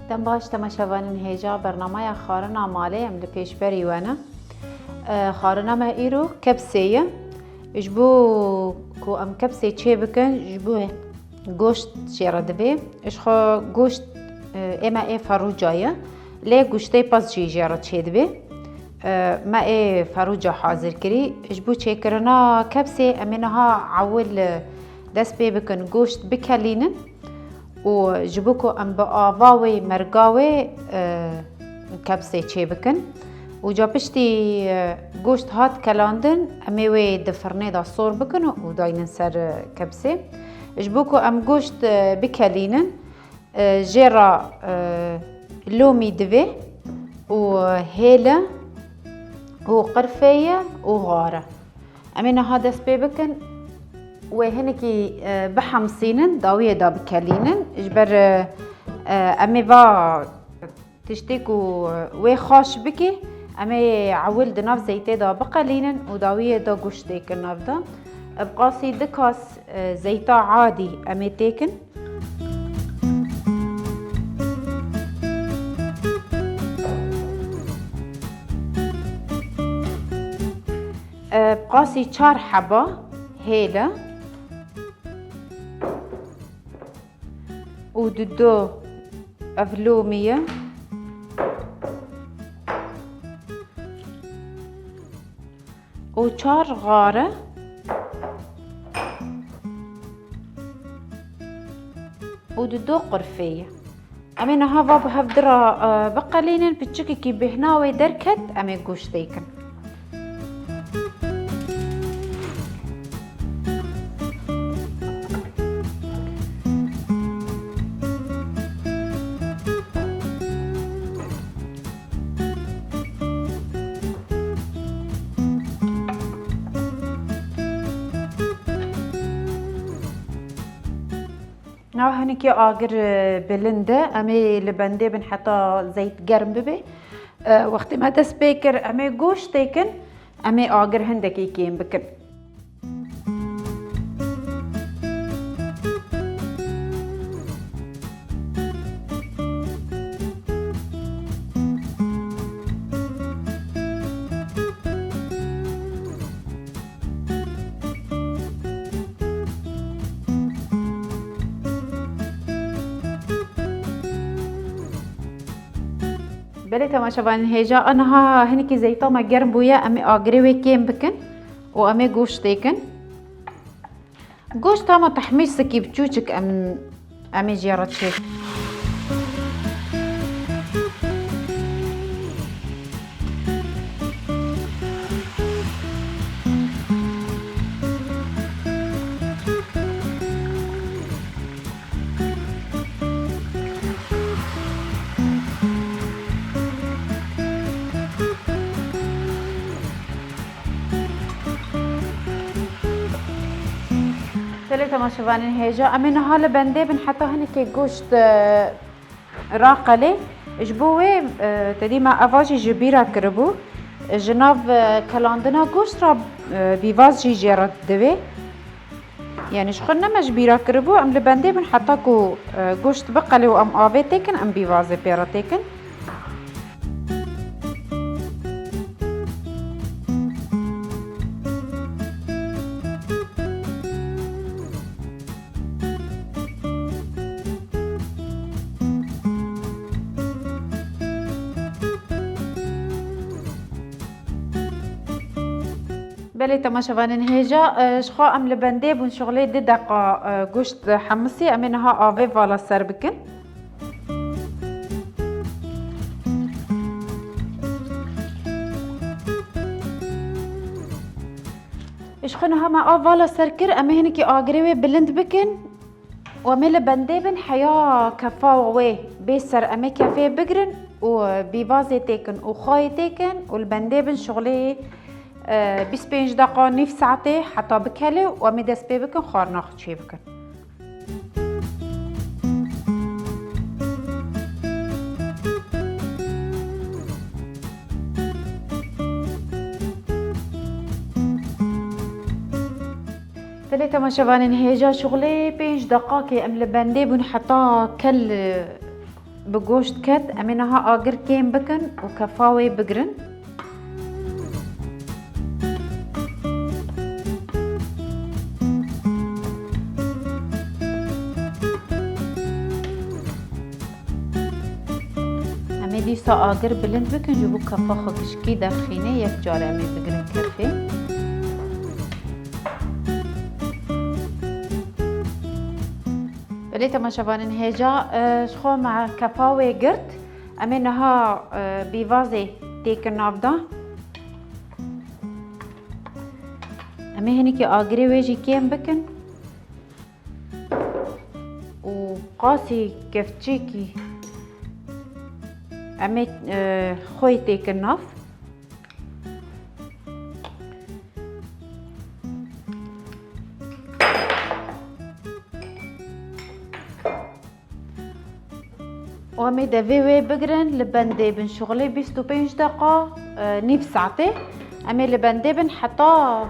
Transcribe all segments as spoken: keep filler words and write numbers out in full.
Dem baş temaşevanên hêja bernameya xwarina malê em li pêşberî we ne. E, xwarina me îro kepsê ye. Ji bo ku em kepsê çê bikin, ji bo goşt jê re divê. Ji xwe goşt, e, ê me ê ferûca ye. Lê goştê pez jî jê re çê divê. E, me ê ferûca hazir kirî. Ji bo çêkirina kepsê em ê niha ewil, e, dest pê bikin goşt bikelînin. Û ji bo ku em bi ava wê merga wê, e, kepsê çê bikin. Û ca piştî, e, goşt hat kelandin, em ê wê di firnê de sor bikin û daynin ser, e, kepsê. Ji bo ku em goşt, e, bikelînin, e, jê re, e, lomî divê û hêle û qirfê ye û xwar e. Em ê niha dest pê bikin, wê hinekî, e, bihemsînin, dawiyê de bikelînin. Ji ber, e, e, em ê va tiştê ku wê xaş bikê, em ê ewil di nav zeytê de biqelînin û dawiyê de goştê kin nav de. Bi qasî du kas, e, zeyta adî em ê têkin. E, qasî çar heba hêle û dido ev lomî ye û çar xare û dido qirfê ye. Em ê niha va bi hev di re, e, biqelînin, piçikekî bêhna wê derket, em ê goştê kin. Niha hinekî agir, e, bilind e. Em ê li bendê bin heta zeyt germ bibe. E, wextê me dest pê kir, em ê goştê kin, em ê agir hindekî kêm bikin. Belê temaşevanên hêja, aniha hinekî zeyta me germ bûye, em ê agirê wê kêm bikin û em ê goştê kin. Goşt hema tehmîsekî biçûçik em, em ê jê re çê. Belê temaşevanên hêja, em ê niha li bendê bin heta hinekê goşt, e, raqelê. Ji bo wê, e, te dî me eva jî ji bîra kiribû. Ji nav, e, kelandina goşt re, e, bîvaz jî jê re divê. Yanî ji xwe ne me ji bîra kiribû, em li bendê bin heta ku, e, goşt biqelê û em avê têkin, em bîvazê pê re têkin. Belê temaşevanên hêja, e, ji xwe em li bendê bûn şixulê du deqa, e, goşt hemisî, em ê niha avê vala ser bikin. Ji xwe niha me av vala ser kir, em ê hinekî agirê wê bilind bikin. Û em ê li bendê bin heya kefa wê bê ser, em ê kefê bigirin û bîvazê têkin û xwayê têkin û li bendê bin şixulê, e, bîst pênc deqa, nîv saetê heta bikele û em ê dest pê bikin xwarina xwe çê bikin. Belê temaşevanên hêja, şixulê pênc deqakê em li bendê bûn heta kel, e, bi goşt ket. Em ê niha agir kêm bikin û kefa wê bigirin. Em ê dîsa agir bilind bikin, ji bo kefa xwe gişkî derxîne, yek car em ê bigirin kefê. Belê temaşevanên hêja, e, ji xwe me kefa wê girt. Em ê niha, e, bîvazê têkin nav de. Em ê hinekî agirê wê jî kêm bikin. Û qasî kevçîkî em ê, e, xwê têkin nav. Û em ê devê wê bigirin, li bendê bin şixulê bîst û pênc deqa, e, nîv saetê. Em ê li bendê bin heta,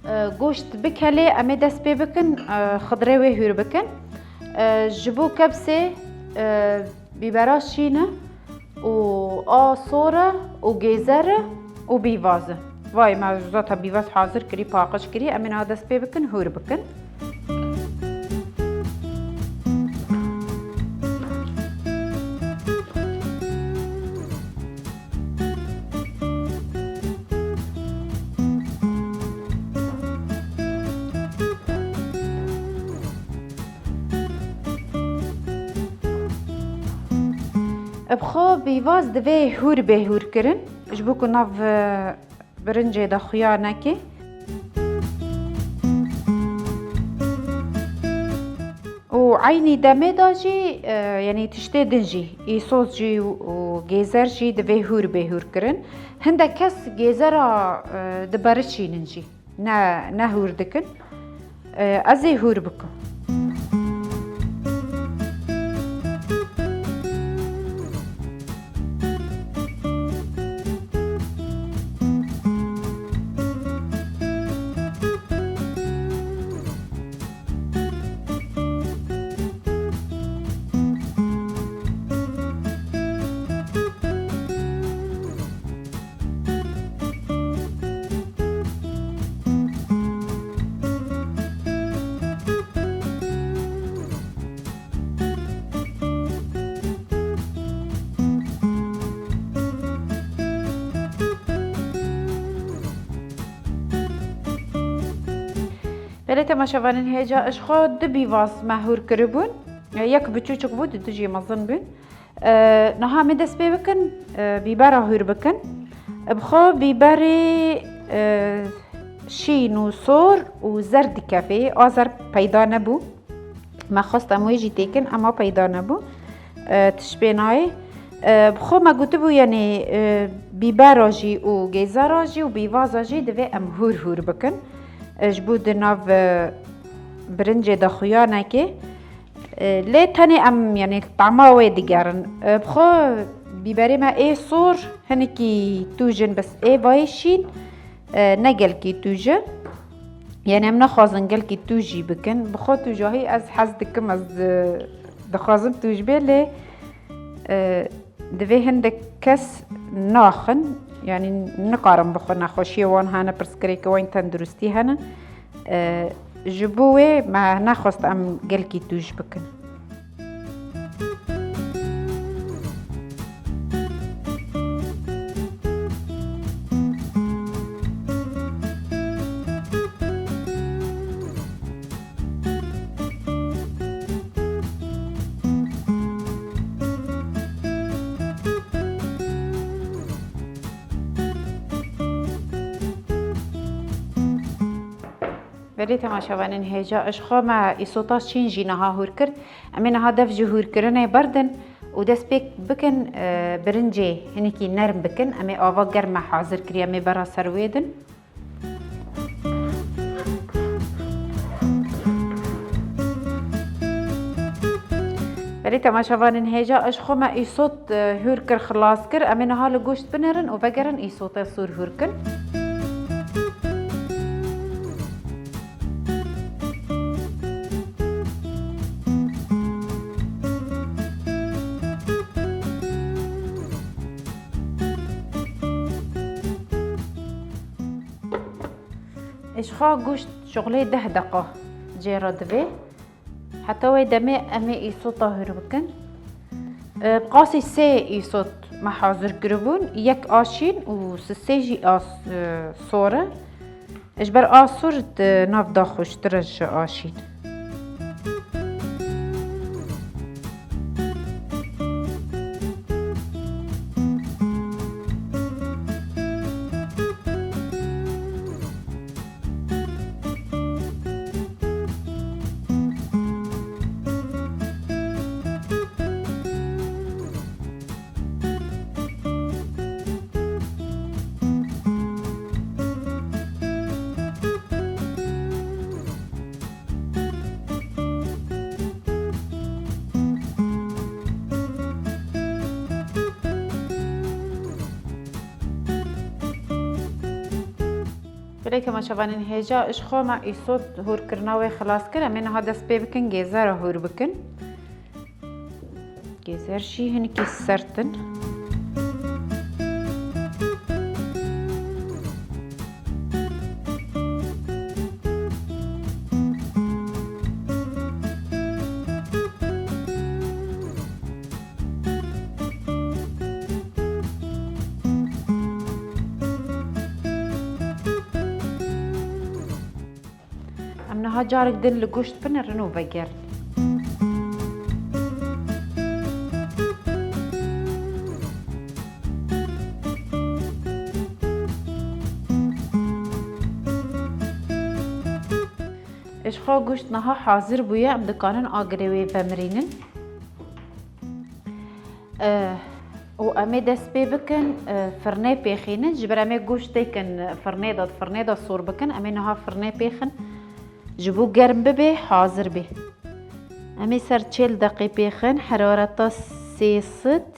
e, goşt bikelê, em ê dest pê bikin, e, xidirê wê hûr bikin. E, ji bo kebsê, e, bîbera şîn e û a sor e û gêzer e û bîvaz e. Vay, me zata bîvaz hazir kirî, paqij kirî. Em ê niha dest pê bikin, hûr bikin. Bi xwe bîvaz divê hûr bê hûr kirin, ji bo ku nav, e, birincê de xuya neke. Û eynî demê de jî, e, yanî tiştê din jî, îsos jî û gêzer jî divê hûr bê hûr kirin. Hindek kes gêzera, e, diberiçînin jî. Ne, ne hûr dikin. E, ez ê hûr bikim. Belê temaşevanên hêja, ji xwe du bîvaz me hûr kiribûn. Yek biçûçik bû, di du jî mezin bûn. E, niha em ê dest pê bikin, e, bîbera hûr bikin. Bi xwe bîberê, e, şîn û sor û zer dikeve. A zer peyda nebû. Me xwest em wê jî têkin, ema peyda nebû. E, tişt pê nayê. E, bi xwe me gotibû, yanî, e, bîbera jî û gêzera jî û bîvaza jî divê em hûr hûr bikin. E, ji bo di nav, e, birincê de xuya neke. E, lê tenê em, yanî, tama wê digerin. E, bi xwe bîberê me ê sor hinekî tûj in, bes ê vayê şîn, e, ne gelkî tûj e. Yanî em naxwazin gelkî tûj jî bikin. Bi xwe tûjahî ez hez dikim, ez, e, dixwazim tûj bê, lê, e, divê hindek kes naxin. Yanî nikarin bixwin, nexweşiyê wan hene, pirsgirêkê wan tenduristî hene. E, ji bo wê me nexwest em gelkî tûj bikin. Belê temaşevanên hêja, ji xwe me îsota şîn jî niha hûr kir. Em ê niha dev ji hûrkirinê berdin û dest pê bikin, e, birincê hinekî nerm bikin. Em ê ava germ me hazir kiriye, em ê bera ser wê din. Belê temaşevanên hêja, ji xwe me îsot, e, hûr kir, xilas kir. Em ê niha li goşt binêrin û vegerin îsotê sûr hûr kin. Ji xwe goşt şixulê deh deqa cê re divê. Heta wê demê em ê îsota hûr bikin. E, bi qasî sê îsot me hazir kiribûn. Yek a şîn û sisê jî a s-, e, sor e. Ji ber a sor di nav de xweştir e ji a şîn. Belê temaşevanên hêja, ji xwe me îsot hûrkirina wê xilas kir. Em ê niha dest pê bikin, gêzera hûr bikin. Gêzer jî hinekî sert in. Em niha carek din li goşt binirin û vegerin. Ji xwe goşt niha hazir bûye, em dikarin agirê wê vemirînin. Eh, û em ê dest pê bikin, eh, firnê pêxînin. Ji ber em ê goşt têkin firnê de, di firnê de sor bikin. Em ê niha firnê pêxin. Ji bo germ bibe, hazir bê. Em ê ser çêl deqê pêxin, herareta sê sed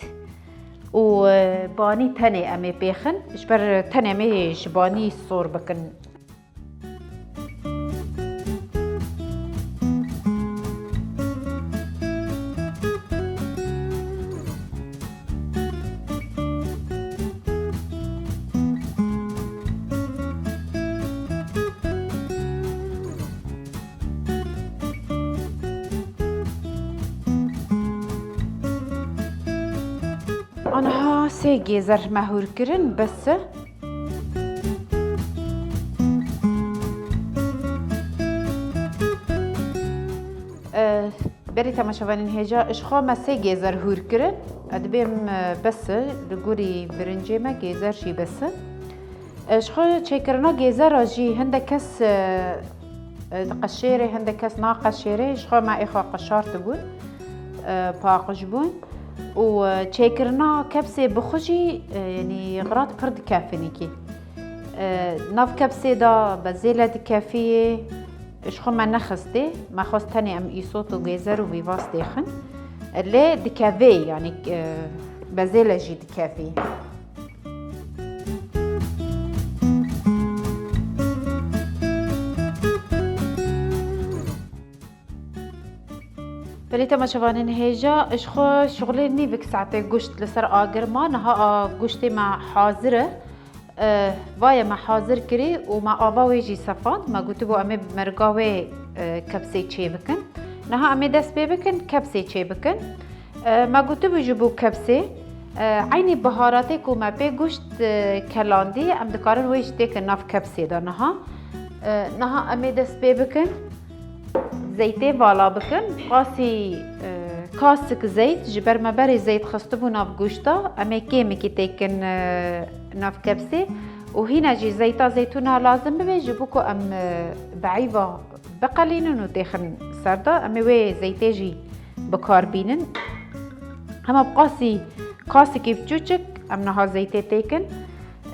û, eh, banî tenê em ê pêxin. Ji ber tenê em ê ji banî sor bikin. Aniha sê gêzer me hûr kirin, bes e. Eh, belê temaşevanên hêja, ji xwe me sê gêzer hûr kirin. Ez dibêm, eh, bes e, li gorî birincê me gêzer jî bes e. Eh, ji xwe çêkirina gêzera jî hindek kes, eh, eh, diqeşêrê, hindek kes naqeşêrê. Ji xwe me ê xwe qeşartibûn, eh, paqij bûn. Û, e, çêkirina kepsê bi xwe jî, e, yanî xirat pir dikefin ikî. E, nav kepsê de bezêle dikefiyê, ji xwe me nexistê. Me xwest tenê em îsot û gêzer û vîvas têxin. E, lê dikevê, yanî, e, bezêle jî dikevî. Belê temaşevanên hêja, ji xwe şixulê nîvik saetê goşt li ser agir ma, niha a goştê me hazir e. E, vaye me hazir kirî û me ava wê jî sefand. Me gotibû em ê bi meriga wê, e, kepsê çê bikin. Niha em ê dest pê bikin, kepsê çê bikin. E, me gotibû ji bo kepsê, e, eynî biharatê ku me pê goşt, e, kelandî, em dikarin wê jî têkin nav kepsê de niha. E, niha em ê dest pê bikin. Zeytê vala bikin. Qasî, e, kasik zeyt, ji ber me berê zeyt xistibû nav goşta. Em ê kêmikî têkin, e, nav kepsê. Û hîna jî zeyta zeytûna lazim bibe, ji bo ku em, e, bi eyva biqelînin û têxin ser de. Em ê wê zeytê jî bi kar bînin. Hema bi qasî kasikî biçûçik em niha zeytê têkin.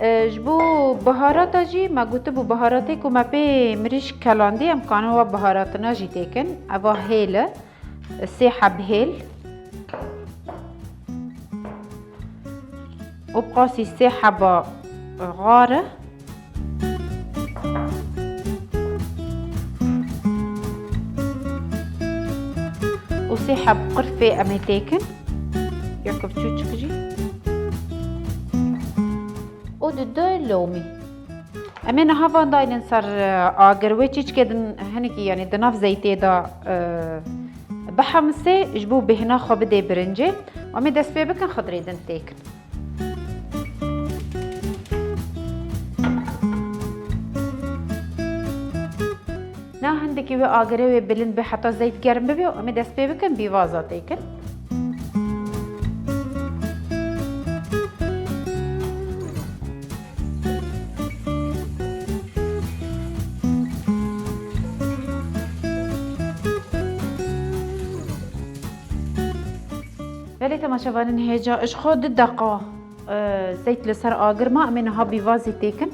E, ji bo biharata jî me gotibû, biharatê ku me pê mirîşk kelandî, em kanin wa biharatina jî têkin. Eva hêl e, sê heb hêl û bi qasî sê heba xar e. Û sê heb qirfê em ê têkin. Ya kifçûçik jî. Û di du lomî. Em ê niha van daynin ser, e, agir. Wê çîçikê din hinekî, yanî di nav zeytê de, e, bihemisê, ji bo bêhna xwe bidê birincê. Em ê dest pê bikin, xidrê din têkin. Na hindekî wê agirê wê bilind be heta zeyt germ bibe û em ê dest pê bikin bîvaza têkin. Belê temaşevanên hêja, ji xwe du deqa, e, zeyt li ser agir ma, em ê niha bîvazî têkin.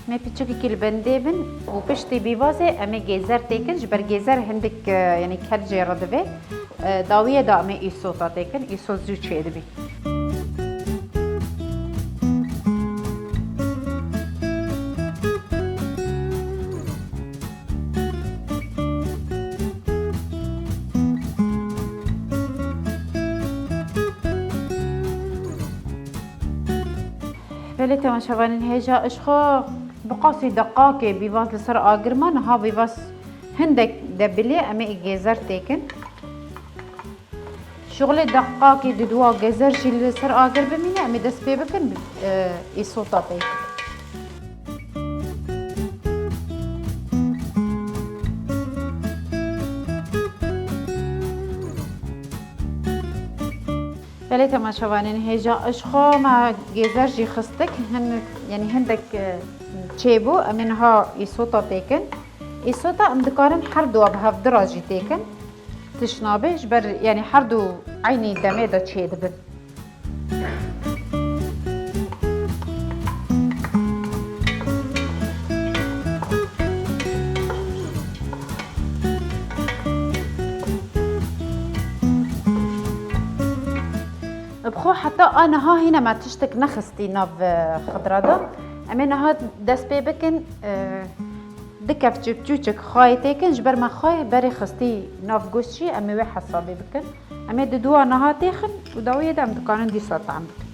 Em ê piçikekî li bendê bin û piştî bîvazê em ê gêzer têkin. Ji ber gêzer hindik, e, yanî ker jê re divê. E, dawiyê de em ê îsota têkin. Îsot zû çêdibî. Belê temaşevanên hêja, ji xwe bi qasî deqakê bîvaz li ser agir ma, niha bîvaz hindek de bilê, em ê gêzer têkin. Şuxulê deqakê di dua gezer jî li ser agir bimîne, em ê dest pê bikin, e, îsota pê. Belê temaşevanên hêja, ji xwe me gêzer jî xistik, hin, yanî hindek, e, çêbû, em ê niha îsota têkin. Îsota em dikarin her dua bi hevdira jî têkin. Tişt nabe, ji ber, yanî her du eynî demê de çêdibin. Bi xwe heta a niha hîne me tiştek nexistî nav, e, xidra de. Em ê niha dest pê bikin, e, du kevçik çûçik xayê têkin, ji ber me xayê berê xistî nav goşt jî, em ê wê hesabê bikin. Em ê di dua niha têxin û dawiyê de em dikarin dîsa tam bikin.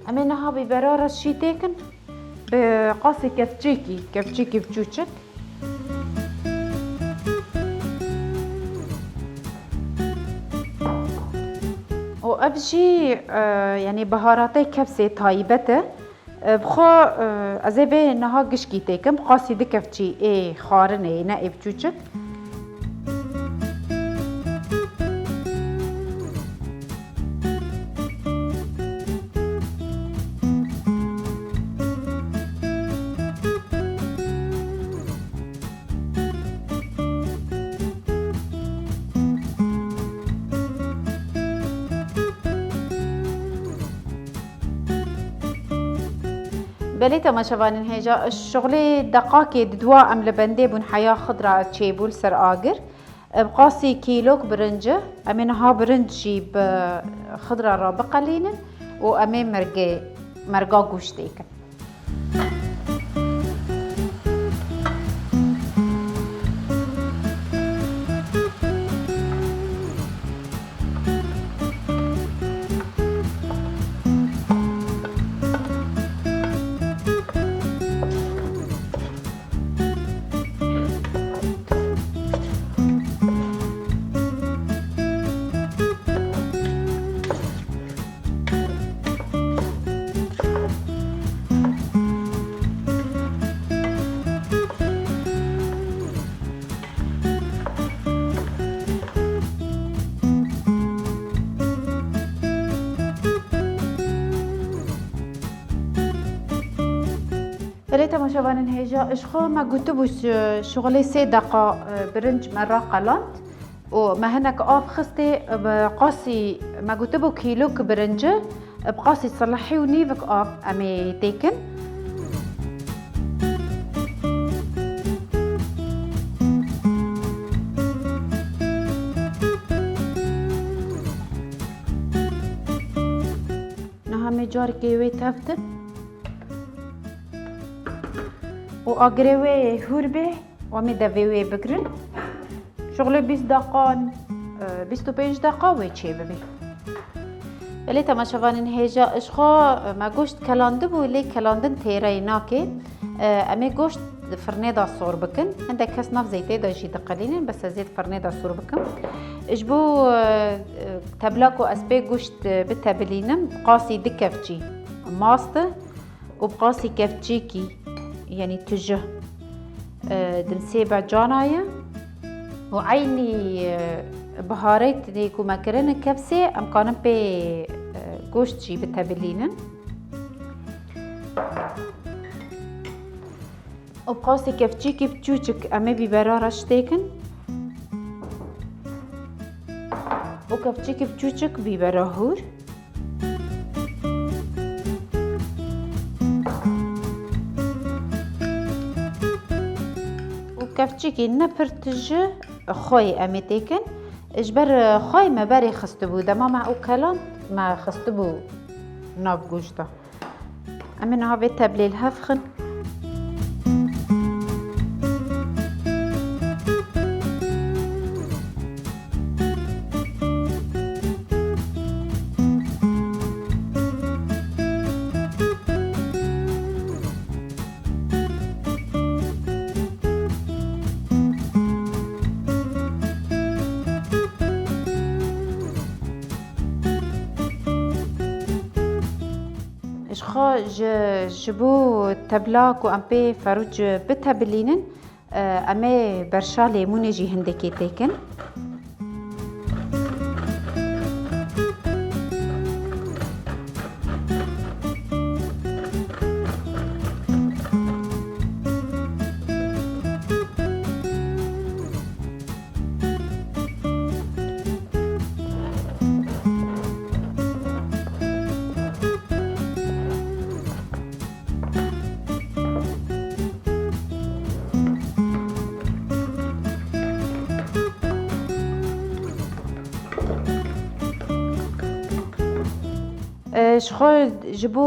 Em ê niha bîbera re şî têkin. Bi qasî kevçîkî, kevçîkî biçûçik. Û ev jî, e, yanî biharatê kevsê taybet e. E, bi xwe, e, ez ê vê niha gişkî têkim, qasî du kevçî ê xarinê ne ê biçûçik. Belê temaşevanên hêja, şuxulê deqakê di dua em li bendê bûn heya xidra çêbû li ser agir. Bi qasî kîlok birinci, em ê niha birinc jî bi xidra re biqelînin û em ê mergê, merga goştê kin. Belê temaşevanên hêja, ji xwe me gotibû, şi-, şixulê sê deqa, e, birinc me raqeland. û me hinek av xistê, bi qasî me gotibû kîlok birinci, bi qasî silihî û nîvik av em ê têkin. Niha me carekê wê tevtin û agirê wê hûr bê, û em ê devê wê bigirin. Şuxulê bîst deqan, e, bîst û pênc deqa wê çêbibê. Belê temaşevanên hêja, ji xwe, e, me goşt kelandibû, lê kelandin têreyê nake. E, em ê goşt di firnê de sor bikin. Hindek kes nav zeytê de jî diqelînin, bes ez ê di firnê de sor bikim. Ji bo, e, e, tebla ku ez pê goşt, e, bitebilînim, qasî du kevçî mast e. û bi qasî kevçîkî, yanî tije, e, dimsê becana ye û eynî, e, biharetê ku me kirine kevsê, em kanin pê, e, goşt jî bitebilînin. Û bi qasî kevçîkî biçûçik em ê bîbera reş têkin û kevçîkî biçûçik bîbera hûr. Û kevçikî ne pir tije xweyê em ê têkin. Ji ber xweyê me berê xistibû. Dema me ew keland me xistibû nav goşta. Em ê niha vê teblê li hev xin. Ji xwe ji, ji bo tebla ku em pê ferûç bitebilînin, e, em ê berşa lêmûnê jî hindekê têkin. E, ji xwe ji bo,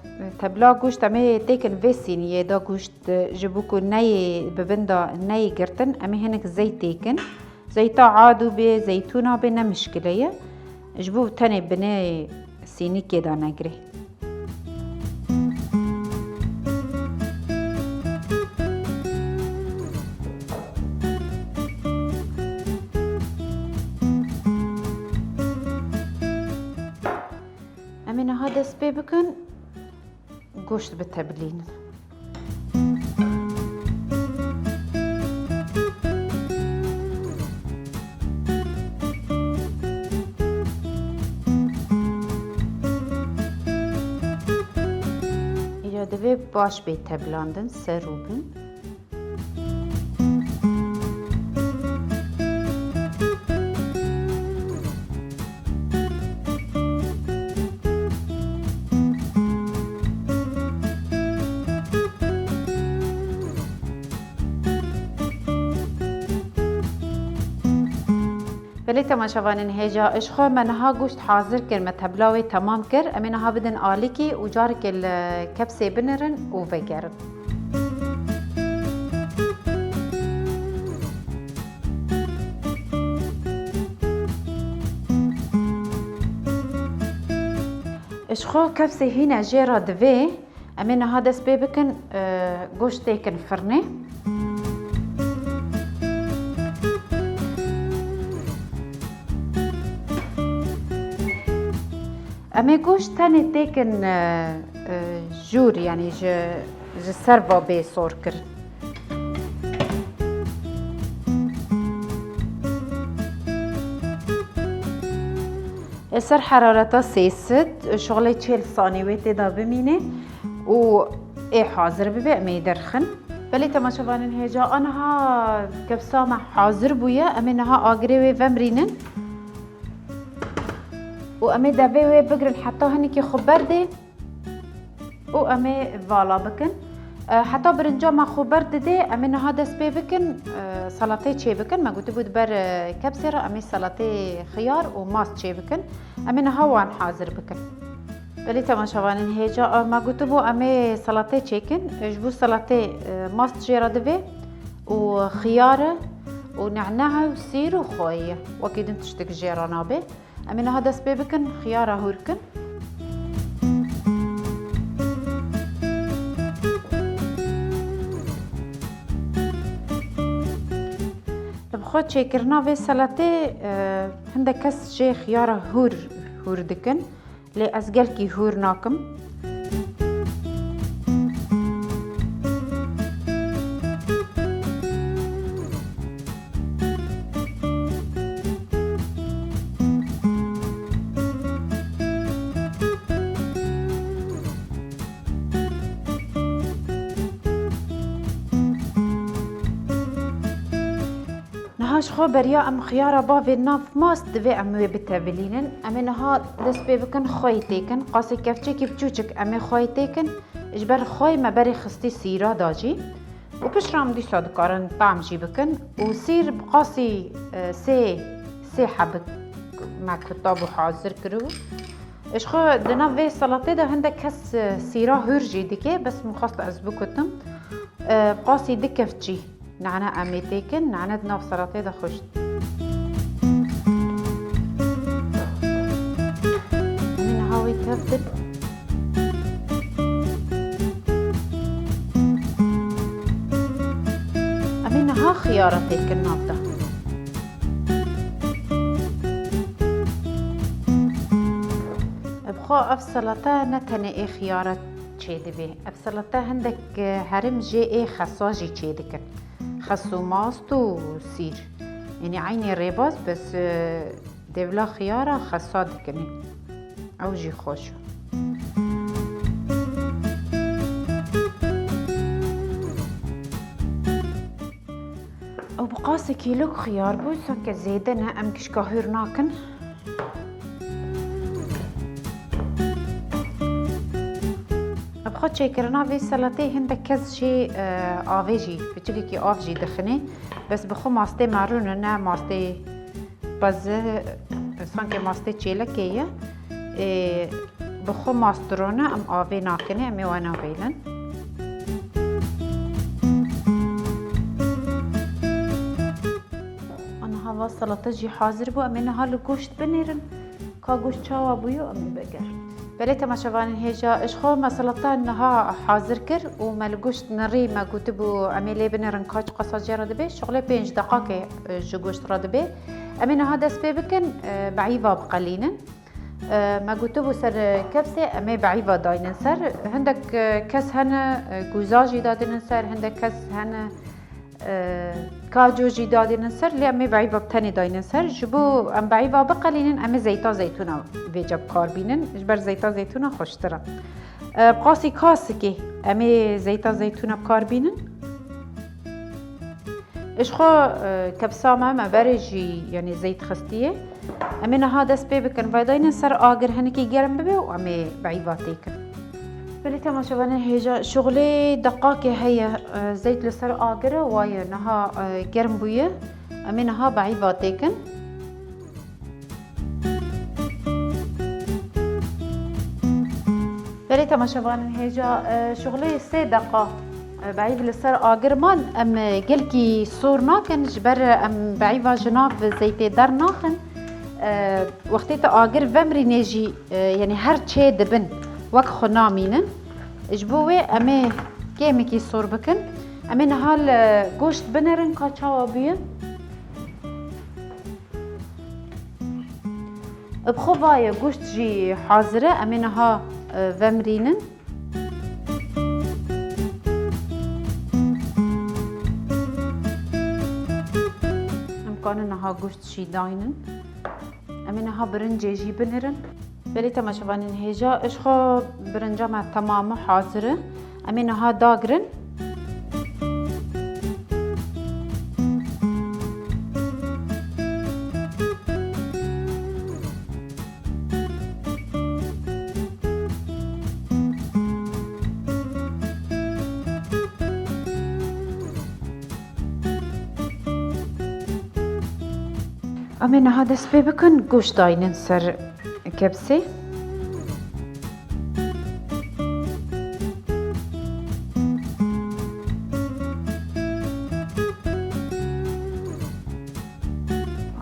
e, tebla goşt em ê têkin vê sîniyê de goşt, e, ji bo ku neyê bi bin de neyê girtin, em ê hinek zeyt têkin. Zeyta adû bê, zeytûna bê ne mişkile ye. Ji bo tenê binê sînîkê de negirê. Em ê niha dest pê bikin, goşt bitebilînin. Îro divê baş bê teblandin, ser û bin. Belê temaşevanên hêja, ji xwe me niha goşt hazir kir, me tebla wê temam kir. Em ê niha bidin alîkî û careke li kepsê binirin û vegerin. Ji xwe kepsê hîne jê re divê. Em ê niha dest pê bikin, e, goşt têkin firnê. Em ê goşt tenê têkin, e, e, jûr, yanî ji, ji ser ve bê sor kirin. Li ser herareta sê sed, şixulê çêl sanî wê tê de bimîne û ê hazir bibe, em ê derxin. Belê temaşevanên hêja, aniha kebsa me hazir bûye. Em ê niha agirê wê vemrînin û em ê devê wê bigirin heta hinekî xwe berdê û em ê vala bikin. E, heta birinca me xwe berdidê, em ê niha dest pê bikin, e, salatê çê bikin. Me gotibû di ber, e, kebsê re em ê salatê xiyar û mast çê bikin. Em ê niha wan hazir bikin. Belê temaşevanên hêja, e, me gotibû em ê salatê çêkin. E, ji bo salatê, e, mast jê re divê û xiyar e û nehnehe û sîr û xweyî ye. Wekî din tiştek jê re nabe. Em ê niha dest pê bikin, xiyara hûr kin. Bi xwe çêkirina vê salatê, e, hindek kes jê xiyara hûr hûr dikin. Lê ez gelkî hûr nakim. Niha ji xwe beriya em xiyara bavê nav mast divê em wê bitevilînin. Em ê niha dest pê bikin xweyî têkin. Qasê kevçekî biçûçik em ê xweyî têkin. Ji ber xweyî me berê xistî sîra da jî. Û piştre em dîsa dikarin tam jî bikin. Û sîr bi qasî, e, sê, sê hebik me kutab û hazir kiribû. Ji xwe di nav vê salatê de hindek kes, e, sîra hûr jî dike, bes min xwest ez bikutim. E, bi qasî du kevçî. Nane em ê têkin, nane di nav salatê de xweş. Em ê niha wê tev din. Em ê niha xiyara têkin nav de. Bi xwe ev salata ne tenê ê xiyara çêdibê. Ev salata hindek, e, herim jê ê xesa jî çêdikin. Xes û mast û sîr. Yanî eynî rêbaz, bes, e, dêvla xiyara xesa dikinî. Ew jî xweş e. Ew bi qasê kîlok xiyar bû, sanke zêde ne, em gişka hûr nakin. Bi xwe çêkirina vê salatê hindek kes jî, e, avê jî, piçikekî av jî dixinê. Bes bi xwe mastê me rûne, ne mastê pez, sankê mastê çêlekê ye. Ê, bi xwe mast rûne, em avê nakinê, em ê wena vêlin. Aniha va salata jî hazir bû. Em ê niha li goşt binêrin. Ka goşt çawa bûyo, em ê vegerin. Belê temaşevanên hêja, ji xwe me salata niha hazir kir û me li goşt nirî me gotibû, em ê lê binêrin ka çiqasa jê re dibe. Şixulê pênc deqakê, e, ji goşt re dibe. Em ê niha dest pê bikin, e, beîva biqelînin. E, me gotibû ser kevsê em ê beîva daynin ser. Hindek, e, kes hene, e, guza jî dadinin ser, hindek kes hene, e, kaco jî dadinin ser, lê em ê beîva bi tenê daynin ser. Ji bo em beîva biqelînin, em ê zeyta zeytûna vêca bi kar bînin. Ji ber zeyta zeytûna xweştir e. E, bi qasî kasikê em ê zeyta zeytûna bi kar bînin. Ji xwe, e, kepsa me, me berê jî, yanî zeyt xistiye. Em ê niha dest pê bikin, vay daynin ser agir hinekî germ bibe û em ê beîva têkin. Belê temaşevanên hêja, şixulê deqakê heye, e, zeyt li ser agir e, waye niha, e, germ bûye. Em ê niha beîva têkin. Belê temaşevanên hêja, e, şixulê sê deqa, e, beîv li ser agir man. Em, e, gelkî sor nakin, ji ber em beîva ji nav zeytê dernaxin. E, wextê tu agir vemrînê jî, e, yanî her çê dibin, wek xwe namînin. Ji bo wê em ê kêmikî sor bikin. Em ê niha li goşt binerin ka çawa bûye. Bi xwe vaye goşt jî hazir e. Em ê niha, e, vemrînin. Em kanin niha goşt jî daynin. Em ê niha birincê jî binirin. Belê temaşevanên hêja, ji xwe birinca me temamî hazir e. Em ê niha dagirin. Em ê niha dest pê bikin, goşt daynin ser kepsê.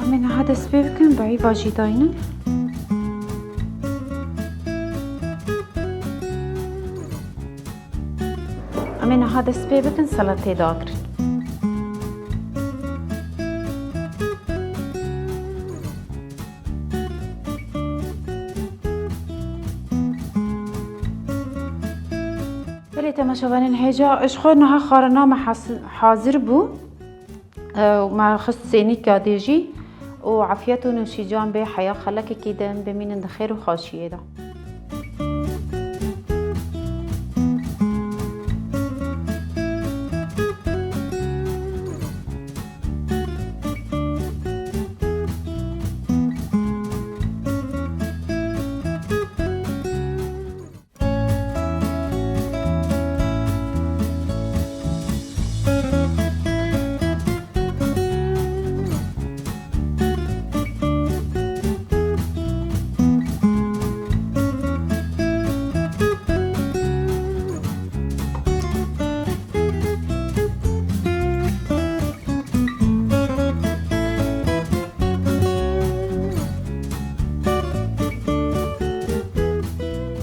Em ê niha dest pê bikin, bi îva jî daynin. Em ê niha dest pê bikin, salatê dagirin. Belê temaşevanên hêja, ji xwe niha xwarina me has-, hazir bû. Ew, me xist sênîka dê jî û efiyet û nûşîcan bê, heya xelekekî din, bimînin di xêr û xweşiyê de.